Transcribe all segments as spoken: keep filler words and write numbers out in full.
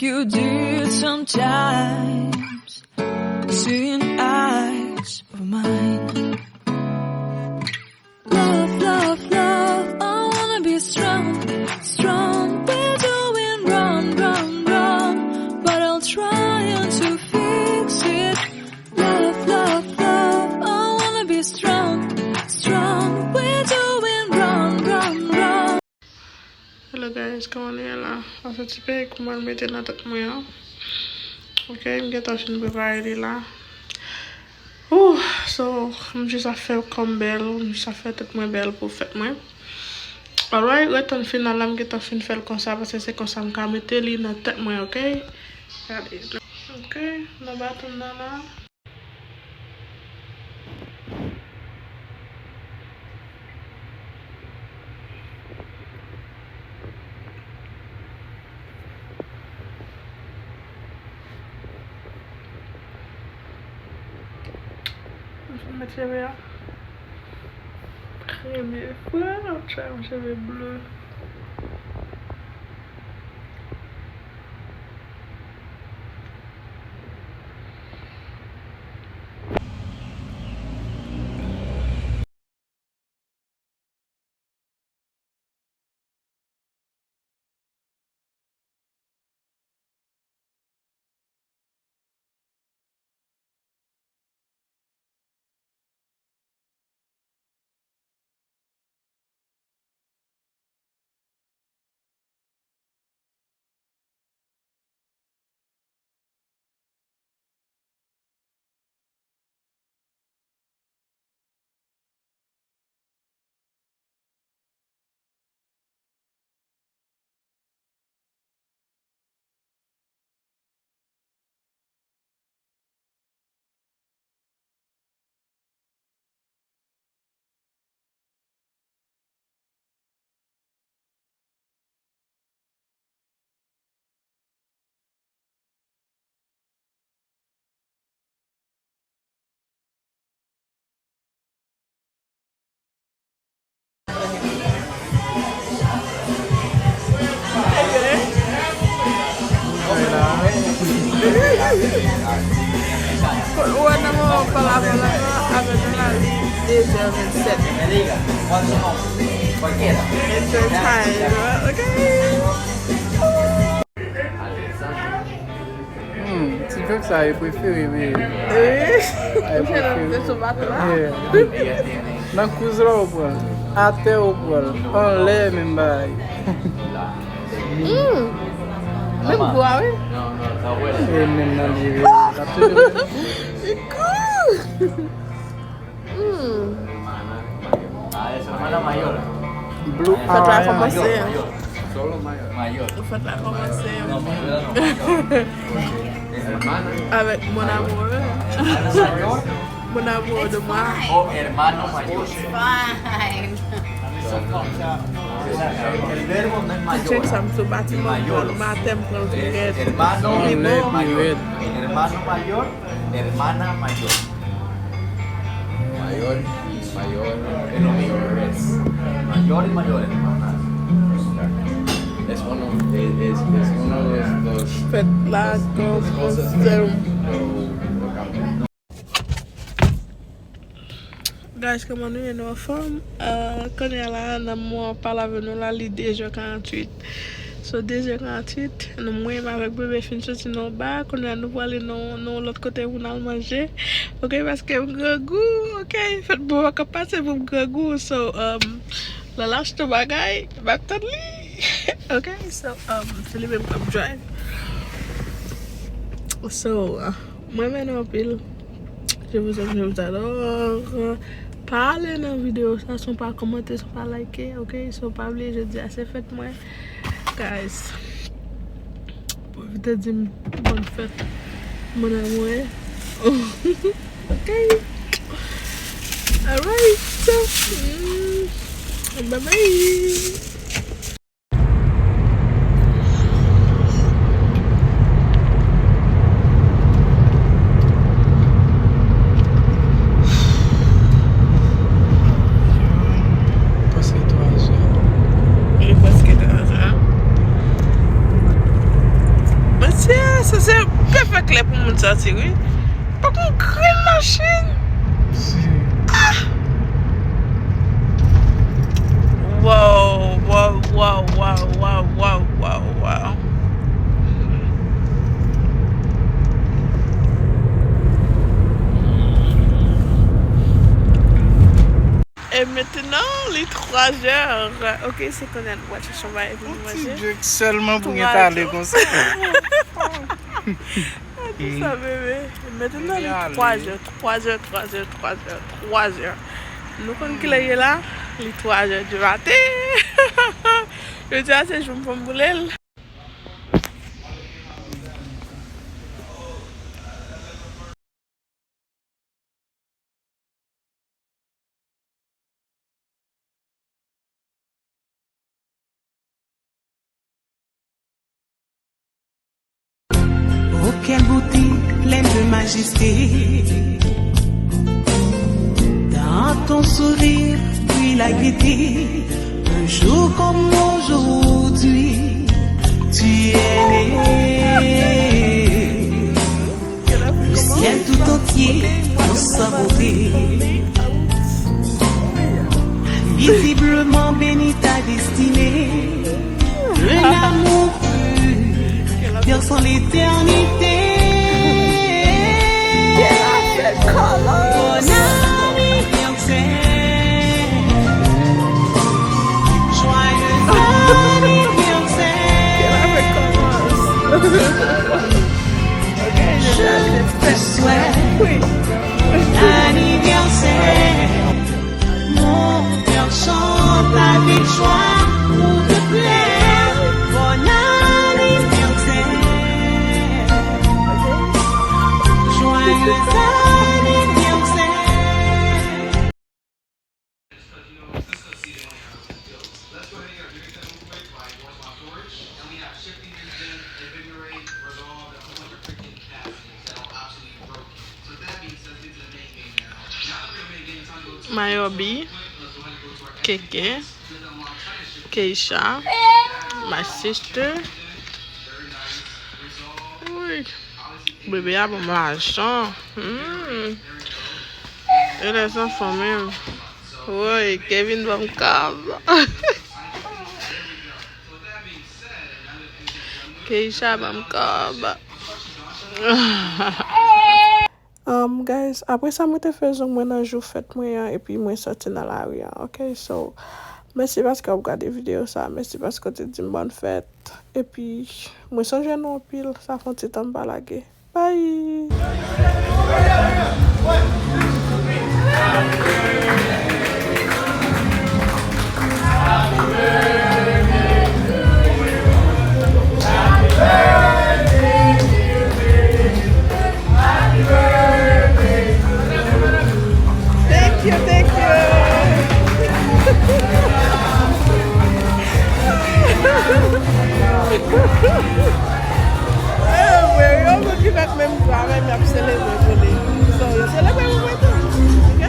You do it sometimes, seeing eyes of mine. Love, love, love, I wanna be strong, strong. We're doing wrong, wrong, wrong, but I'll try to fix it. Love, love, love, I wanna be strong, strong. We're doing wrong, wrong, wrong. Hello guys, kòman nou ye la? Sa se ti peyi kouman l mete nan tèt mwen an. Ok, m gentan fin prepare li la. Ouh, so, m jis ap fè kò m bèl, m jis ap fè tèt mwen bèl pou fèt mwen. Alright, ret tann final la, m gentan fin fè l konsa, paske se konsa m ka mete li nan tèt mwen, ok? Gade. Ok, nan baton nan la. Mwen mèt cheve a. Premye fwa, m try yon cheve ble. Ou wè nan moman w ap pale avè l la, avè nou la, li de zè vennsèt. Enjoy time, ok? Hmm, ti jwèt sa e prefere m. Wi. E prefere m. Yeah. Nan kouz la ou pran l. Atè ou pran l. Anlè menm bagay. Hmm. Menm gou a wi. E menm nan li ye. L ap toujou. Li gou. Hmm. Blue. Fèt la kòmanse. Fèt la kòmanse. Avèk mon amour. Mon amour de moi. Fine. Ti chèk sa m sou batiman m pran l maten, m pran l tou rèd. Li bon. Hermano mayor, hermana mayor. Mayor y mayor, es lo mismo, es mayor y mayor, hermana. Es uno, es, es, es uno de los, los, fèt la kòmanse. Guys, kòman nou ye? Nou anfòm? Euh, kounye a la, nan moman w ap pale avè nou la, li de zè karanntuit. So, de zè karanntuit, nou, mwen avèk bebe fin soti nan yon ba, kounye a nou prale nan, nan yon lòt kote pou n al manje. Ok, paske m grangou, ok? Fèt bon pa ka pase pou m grangou. So, um, Lala achte bagay, m ap tann li. Ok, so, um, se li menm k ap drive. So, uh, mwen renmen nou anpil. Je vous aime, je vous adore. Pa ale nan videyo sa san w pa kòmante, san w pa like, ok? So, pa bliye jodi a se fèt mwen. Guys, pwofite di m bòn fèt, mon amour. Ok. Alright. Mm. Bye bye. Prèske twa zè. Li prèske twa zè. Mwen Ah, sa se pèfèk lè pou moun sòti, wi. Pa konn grenn machin. Ah! Wow, wow, wow. E mentnan, li twa zè. Ok, se konnen nou pral chèche yon bagay pou nou manje. Yon ti joke sèlman pou gen tale konsa. Gade sa, bebe. Mentnan, li twa zè, twa zè, twa zè, twa zè, twa zè. Nou konn kilè ye la? Li twa zè di maten. Jodi a, se jou m fè m boule l. Oh, quelle beauté, pleine de majesté. Dans ton sourire brille la gaieté. Un jour comme aujourd'hui, tu es né. Le ciel tout entier dans sa beauté. Invisiblement béni ta destinée. Un amour pur versant l'éternité. Bon anniversaire. Joyeux anniversaire. Je te souhaite l'anniversaire. Mon cœur chante avec joie pour te plaire. Bon anniversaire. Joyeux anniversaire. Mayobi, Keke, Keisha, my sister. Wi. Bebe a ban m lajan. Hmm. E lèzanfan menm. Woy, Kevin ban m kòb. Keisha ban m kòb. Um, guys, apre sa, mwen te fè zong mwen nan jou fèt mwen an, epi mwen sòti nan lari an, ok? So, mèsi paske w ap gade videyo sa, mèsi paske w te di m bòn fèt, epi mwen sonje nou anpil, sa fè yon ti tan m pa lage. Bye! Thank you, thank you. Eh, mwen, yo, moun ki fèt menm jou a, men y ap selebre pou li. So, yo selebre pou mwen tou. Ok?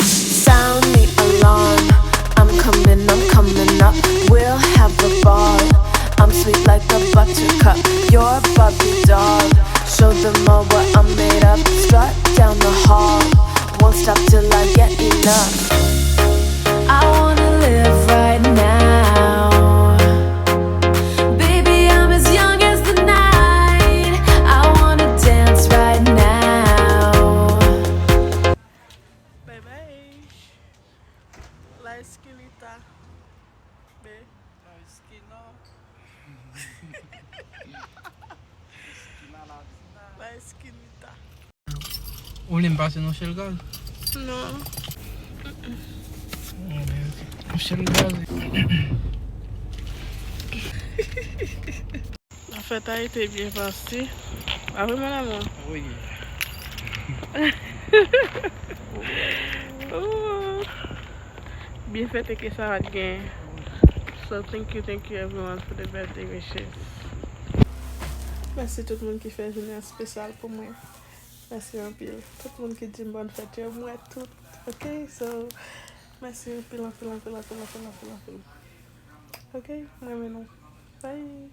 Sound the alarm. I'm coming, I'm coming up. We'll have a ball. I'm sweet like a buttercup. You're a Barbie doll. Show them all what I'm made of. Strut down the hall. Won't stop till I get enough. I wanna live right now. Baby, I'm as young as the night. I wanna dance right now. Eskinita. Be. Esquina. Esquina la vida. La esquinita. Ou li m pase nan Shell Gaz? Non. Nan Shell Gaz. Fèt a été byen pase. Apre mon amour. Wi. Oh. Byen fèt e ke sa va t gen. So thank you, thank you everyone for the birthday wishes. Mèsi tout moun ki fè jounen an espesyal pou mwen. Mèsi anpil. Tout moun ki di m bòn fèt yo, m wè tout. Ok, so mèsi anpil, anpil, anpil, anpil, anpil, anpil, anpil. Ok, m renmen nou. Bye.